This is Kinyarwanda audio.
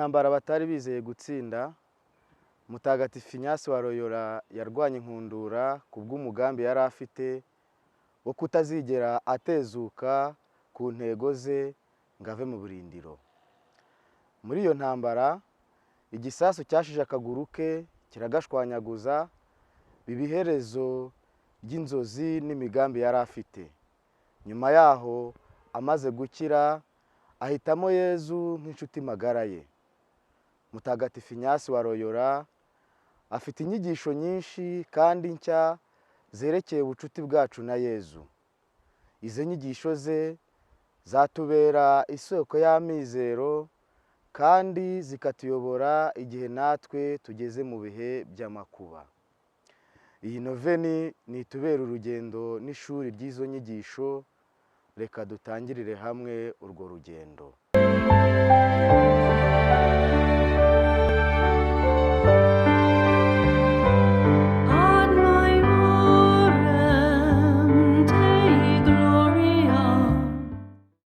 Mu ntambara batari bizeye gutsinda, Mutagatifu Ignace wa Loyola yarwanye inkundura ku bw'umugambi yari afite wo kutazigera atezuka ku ntego ze ngo ave mu birindiro. Muri iyo ntambara, igisasu cyashije akaguru ke kiragashwanyaguza, biba iherezo ry'inzozi n'imigambi yari afite. Nyuma yaho amaze gukira, ahitamo Yezu nk'inshuti magara ye. Mutagatifu Ignace wa Loyola afite inyigisho nyinshi kandi nshya zerekeye ubucuti bwacu na Yezu. Izo nyigisho ze zatubera isoko y'amizero kandi zikatuyobora igihe natwe tugeze mu bihe by'amakuba. Iyi noveni nitubera urugendo n'ishuri ry'izo nyigisho, reka dutangirire hamwe urwo rugendo.